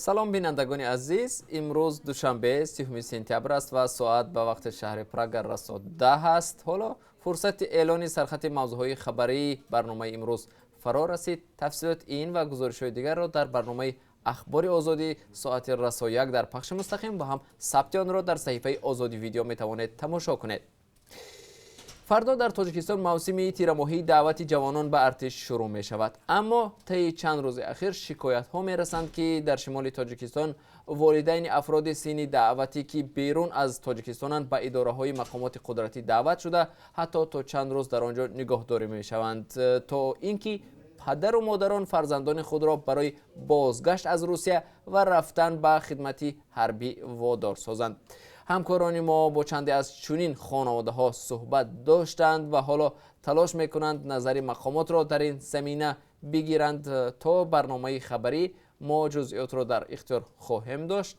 Салом, бинандагони азиз. Имрӯз душанбе, 30 сентябр аст ва соат ба вақти шаҳри Прага расо 10 аст. Ҳоло фурсати эълони сархати мавзӯъҳои хабарии барномаи имрӯз фаро расид. Тафсилоти ин ва гузоришҳои дигарро дар барномаи Ахбори Озодӣ соати расо 1 дар пахши мустақим ва ҳам сабти онро дар саҳифаи Озодӣ Видео метавонед тамошо кунед. Фардо дар Тоҷикистон мавсими тирамоҳии даъвати ҷавонон ба артиш шурӯъ мешавад, аммо таи чанд рӯзи ахир шикоятҳо мерасанд, ки дар шимоли Тоҷикистон волидайни афроди синни даъватӣ, ки берун аз Тоҷикистонанд, ба идораҳои мақомоти қудратӣ даъват шуда, ҳатто то чанд рӯз дар он ҷо нигоҳдорӣ мешаванд, то ин ки падару модарон фарзандони худро барои бозгашт аз Русия ва рафтан ба хидмати ҳарбӣ водор созанд. Ҳамкорони мо бо чанде аз чунин хонаводаҳо суҳбат доштанд ва ҳоло талош мекунанд назари мақомотро дар ин замина бигиранд. То барномаи хабарӣ мо ҷузъиётро дар ихтиёр хоҳем дошт.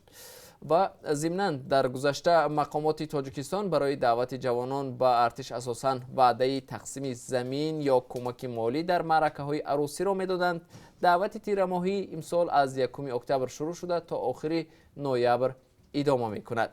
Ва зимнан, дар гузашта мақомоти Тоҷикистон барои даъвати ҷавонон ба артиш асосан ваъдаи тақсими замин ё кӯмаки молӣ дар маъракаҳои арӯсиро медоданд. Даъвати тирамоҳӣ имсол аз 1 октябр шурӯъ шуда, то охири ноябр идома мекунад.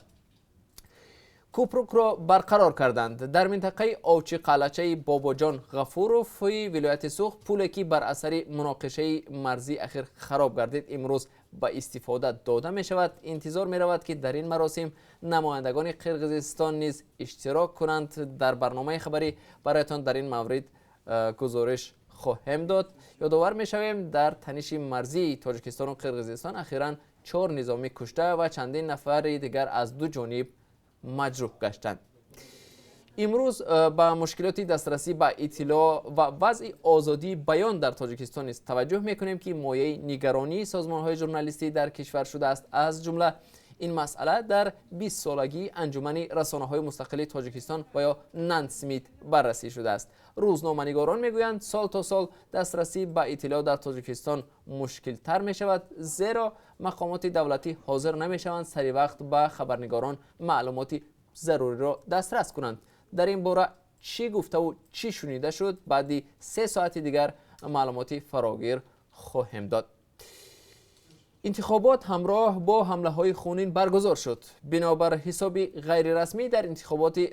Кӯпрукро барқарор карданд. Дар минтақаи Овчи Қалъачаи Бобоҷон Ғафурови вилояти Суғд пуле, ки бар асари муноқишаи марзии ахир хароб гардид, имрӯз ба истифода дода мешавад. Интизор меравад, ки дар ин маросим намояндагони Қирғизистон низ иштирок кунанд. Дар барномаи хабарӣ бароятон дар ин маврид гузориш хоҳем дод. Ёдовар мешавем, дар таниши марзии Тоҷикистону Қирғизистон ахиран чор низомӣ кушта ва чандин нафари дигар аз ду ҷониб маҷрӯҳ гаштанд. Имрӯз ба мушкилоти дастрасӣ ба иттилоъ ва вазъи озодии баён дар Тоҷикистон низ таваҷҷӯҳ мекунем, ки мояи нигаронии созмонҳои журналистӣ дар кишвар шудааст. Аз ҷумла ин масъала дар 20-солагии Анҷумани расонаҳои мустақили Тоҷикистон ва ё НАНСМИД баррасӣ шудааст. Рӯзноманигорон мегӯянд, сол то сол дастрасӣ ба иттилоъ дар Тоҷикистон мушкилтар мешавад, зеро мақомоти давлатӣ ҳозир намешаванд сари вақт ба хабарнигорон маълумоти заруриро дастрас кунанд. Дар ин бора чӣ гуфтаву чӣ шунида шуд, баъди 3 соати дигар маълумоти фарогир хоҳем дод. Интихобот ҳамроҳ бо ҳамлаҳои хунин баргузор шуд. Бинобар ҳисоби ғайрирасмӣ, дар интихоботи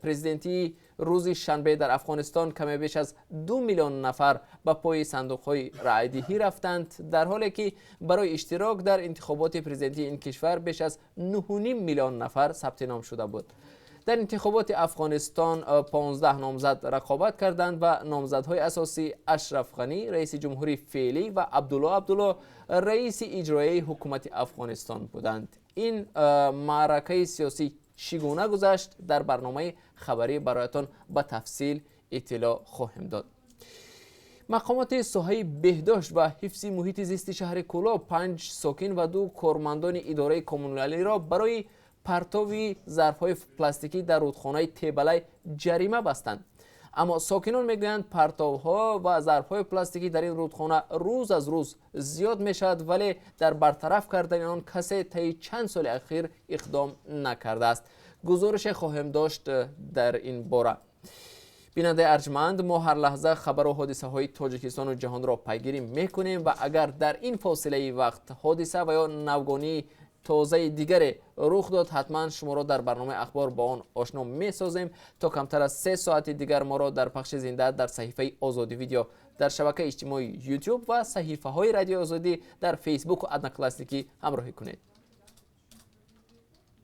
президентии рӯзи шанбе дар Афғонистон каме беш аз 2 миллион нафар ба пои сандуқҳои раъйдиҳӣ рафтанд, дар ҳоле ки барои иштирок дар интихоботи президентии ин кишвар беш аз 9,5 миллион нафар сабти ном шуда буд. Дар интихоботи Афғонистон 15 номзад рақобат карданд ва номзадҳои асосӣ Ашраф Ғанӣ, раиси ҷумҳури феълӣ, ва Абдулло Абдулло, раиси иҷроияи ҳукумати Афғонистон буданд. Ин маъракаи сиёсӣ чӣ гуна гузашт, дар барномаи хабарӣ бароятон ба тафсил иттилоъ хоҳем дод. Мақомоти соҳаи беҳдошт ва ҳифзи муҳити зисти шаҳри Кӯлоб панҷ сокин ва ду кормандони идораи коммуналиро барои партови зарфҳои пластикӣ дар рудхонаи Тебалай ҷарима бастанд. Аммо сокинон мегӯянд, партовҳо ва зарфҳои пластикӣ дар ин рудхона рӯз аз рӯз зиёд мешавад, вале дар бартараф кардани он касе таи чанд соли ахир иқдом накардааст. Гузорише хоҳем дошт дар ин бора. Бинандаи арҷманд, мо ҳар лаҳза хабару ҳодисаҳои Тоҷикистону ҷаҳонро пайгирӣ мекунем ва агар дар ин фосилаи вақт ҳодиса ва ё навгонии тозаи дигаре рух дод, ҳатман шуморо дар барномаи Ахбор бо он ошно месозем. То камтар аз 3 соати дигар моро дар пахши зинда дар саҳифаи Озодӣ Видео дар шабакаи иҷтимоии Ютуб ва саҳифаҳои Радиои Озодӣ дар Фейсбуку Одноклассники ҳамроҳӣ кунед.